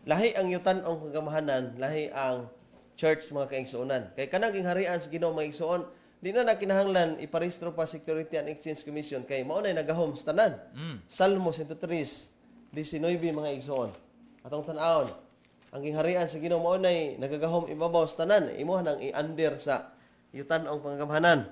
Lahi ang yutan-ong kagamhanan, lahi ang church, mga kaigsuonan. Kay kanang gingharian sa Ginoo, mga igsuon, di na kinahanglan iparehistro pa Security and Exchange Commission kay mao nay nagahom sa tanan. Salmo 103:19, mga igsuon. Atong tan-awon. Ang gingharian sa Ginoo mao nay nagagahom ibabaw sa tanan. Imo nang i-under sa yutan-ong pangagamhanan.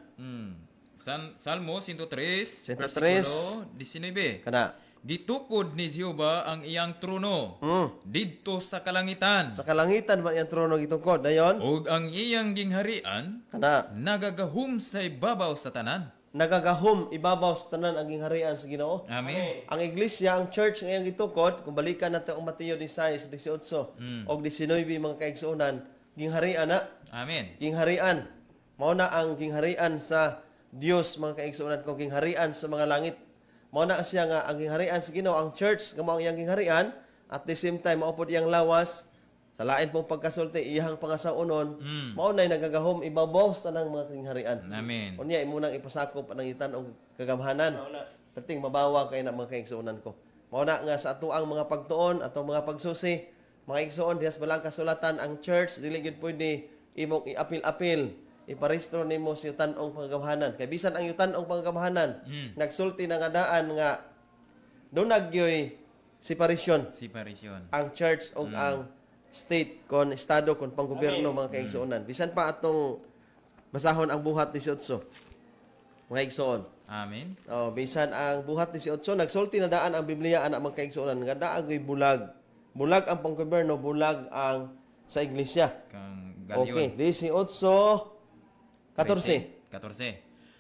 Salmo 103, 103, versikulo 19. Kana. Gitukod ni Jehova ang iyang trono didto sa kalangitan. Sa kalangitan ba iyang trono gitukod? Dayon? Ug ang iyang gingharian Kana. nagagahum sa ibabaw sa tanan. Nagagahom ibabaw sa tanan ang gingharian sa Ginoo. Amen. Ang iglesia, ang church nga iyang gitukod, kung balikan nato ang Mateo 16, 18 og 19, mga kaigsuonan, gingharian na, Amen. gingharian. Mao na ang gingharian sa Dios, mga kaigsuonan ko, gingharian sa mga langit. Mao na siya nga ang gingharian sa Ginoo, ang church nga mao ang iyang gingharian, at the same time mao pod iyang lawas, sa lain pong pagkasulti, iyang pangasaunon, mao na'y nagagahom ibabaw sa tanang mga gingharian. Amen. Unya imo nang ipasakop ang yutan-ong kagamhanan. Perting mabawa kay na, mga kaigsuonan ko. Mao na nga sa ato ang mga pagtuon, atong mga pagsusi, mga igsuon, diha sa balang kasulatan, ang church dili gyud pwede imong iapil-apil, iparehistro nimo sa yutan-ong panggamhanan. Kay bisan ang yutan-ong panggamhanan, nagsulti na nga daan nga duna gyoy separation Separation. ang church o ang state kon estado kon panggobyerno, mga kaigsuonan. Bisan pa atong basahon ang Buhat 18, mga igsuon. Amen. Oh, bisan ang Buhat 18, nagsulti na daan ang Biblia ana, mga kaigsuonan, nga naa gyoy bulag. Bulag ang panggobyerno, bulag ang sa iglesia. Kang Galion. Okay, 18:14. 14.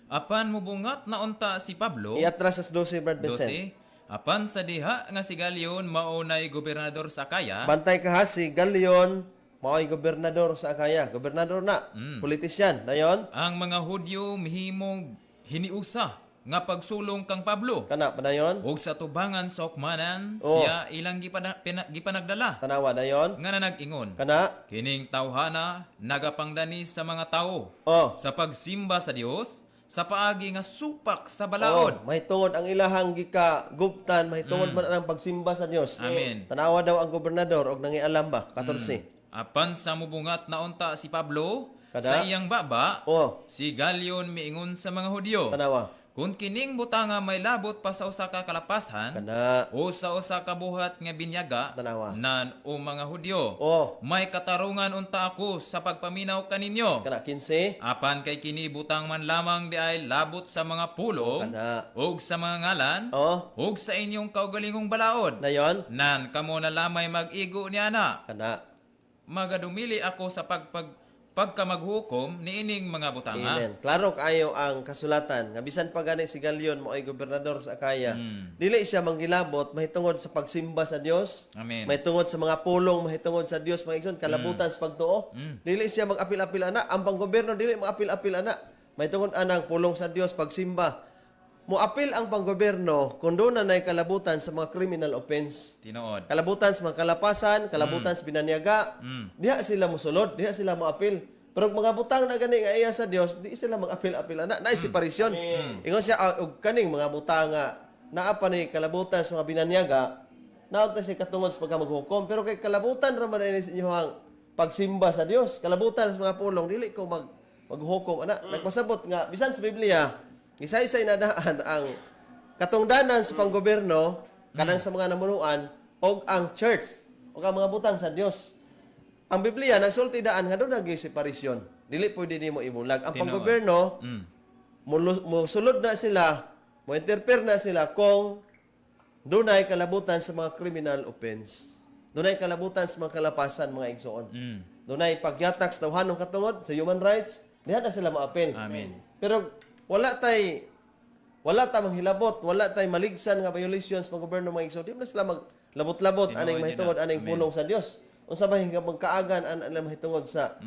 Apan mubungat na unta si Pablo. Iatras sa 12, Brad Vincent. 12. Apan sa diha nga si Galion mao nay gobernador sa Akaya. Bantay ka ha, si Galion mao'y gobernador sa Akaya. Gobernador na, politisyan. Dayon? Ang mga Hudyo mihimog hiniusa nga pagsulong kang Pablo. Kana padayon? Ug sa tubangan sa hukmanan siya ilang gipanagdala Tanawa, dayon? nga nanag-ingon. Kana? Kining tawhana nagapangdani sa mga tawo sa pagsimba sa Dios sa paagi nga supak sa balaod. Oh, mahitungod ang ilahang gikaguptan, mahitungod man ang pagsimba sa Dios. Amen. Tanawa daw ang gobernador og nangialam ba? 14. Apan sa mubungat na unta si Pablo Kada? sa iyang baba, si Galion miingon sa mga Hudyo. Tanawa. Kung kining butanga may labot pa sa usa ka kalapasan Kana. o sa usa ka buhat nga binyaga, Tanawa. nan o mga Hudyo, may katarungan unta ako sa pagpaminaw kaninyo. Kana, 15. Apan kay kini butang man lamang di ay labot sa mga pulong Kana. ug sa mga ngalan ug sa inyong kaugalingong balaod. Dayon? Nan kamo na lamay mag-igo niana. Kana. Magadumili ako sa pagkamaghukom niining mga butanga. Amen. Klaro kaayo ang kasulatan nga bisan pa gani si Galion mao'y gobernador sa Akaya, dili siya manggilabot mahitungod sa pagsimba sa Dios. Amen. Mahitungod sa mga pulong mahitungod sa Dios, mga igsoon, kalabutan sa pagtuo. Dili siya mag-apil-apil ana, ang panggobyerno dili mag-apil-apil ana. Mahitungod anang pulong sa Dios, pagsimba. Moapil ang panggobyerno kung duna nay kalabutan sa mga criminal offense. Tinuod. Kalabutan sa mga kalapasan, kalabutan sa binanyaga. Diha sila mosulod, diha sila moapil. Pero kung mga butang na gani nga iya sa Dios, di sila mag-apil-apil ana. Naay separasyon. Ingon siya, ah, og kaning mga butang nga naa pa ni kalabutan sa mga binanyaga, naa ta siya katungod sa pagkamaghukom. Pero kay kalabutan ra man ini sa inyohang pagsimba sa Dios, kalabutan sa mga pulong, dili ko maghukom ana. Nagpasabot nga bisan sa Biblia, isaysay na daan ang katungdanan sa panggobyerno kanang sa mga namunuan og ang church og ang mga butang sa Dios. Ang Biblia nagsulti daan nga duna gyud separasyon. Dili pwede nimo ibulag. Ang Tinuod. panggobyerno musulod na sila, mo interfere na sila kung dunay kalabutan sa mga criminal offense. Dunay kalabutan sa mga kalapasan, mga igsoon. Dunay pagyatak sa tawhanong katungod sa human rights, diha na sila maapil. Amen. Pero wala ta manghilabot, wala tay maligsan nga violations pang gobyerno, mga igsoon. Di man na sila maglabot-labot Tinuod aning yun mahitungod na. aning Amen. pulong sa Dios. Unsa ba hingga magkaagan an ang mahitungod sa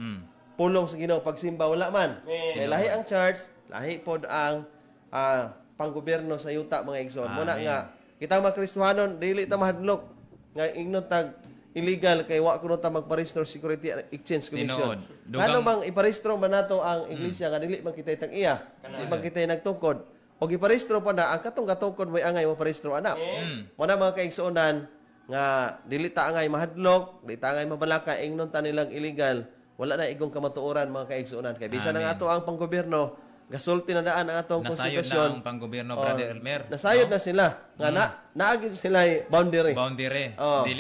pulong sa Ginoo, pagsimba, wala man. Kay lahi ang church, lahi pod ang panggobyerno sa yuta, mga igsoon. Muna Amen. nga kita mga Kristohanon dili ta mahadlok nga ingnon tag illegal kay wa kuno ta magparehistro Security and Exchange Commission. Tinuod. Dugang- Ngano bang iparehistro man nato ang iglesia nga dili man kitay tag iya, di man kitay nagtukod? Og iparehistro pa na ang katong gatukod may angay mo parehistro ana. Muna, mga kaigsuonan, Nga dili ta angay mahadlok, dili ta angay mabalaka, ingnon ta nilang illegal, wala na igong kamatuoran, mga kaigsuonan. Kay bisan ang ato ang panggobyerno, gasulti na daan ang atong Nasayod na konstitusyon. ang panggobyerno, Brother Elmer. Nasayod na sila nga na naagi sila boundary. Boundary. Oh. Dili.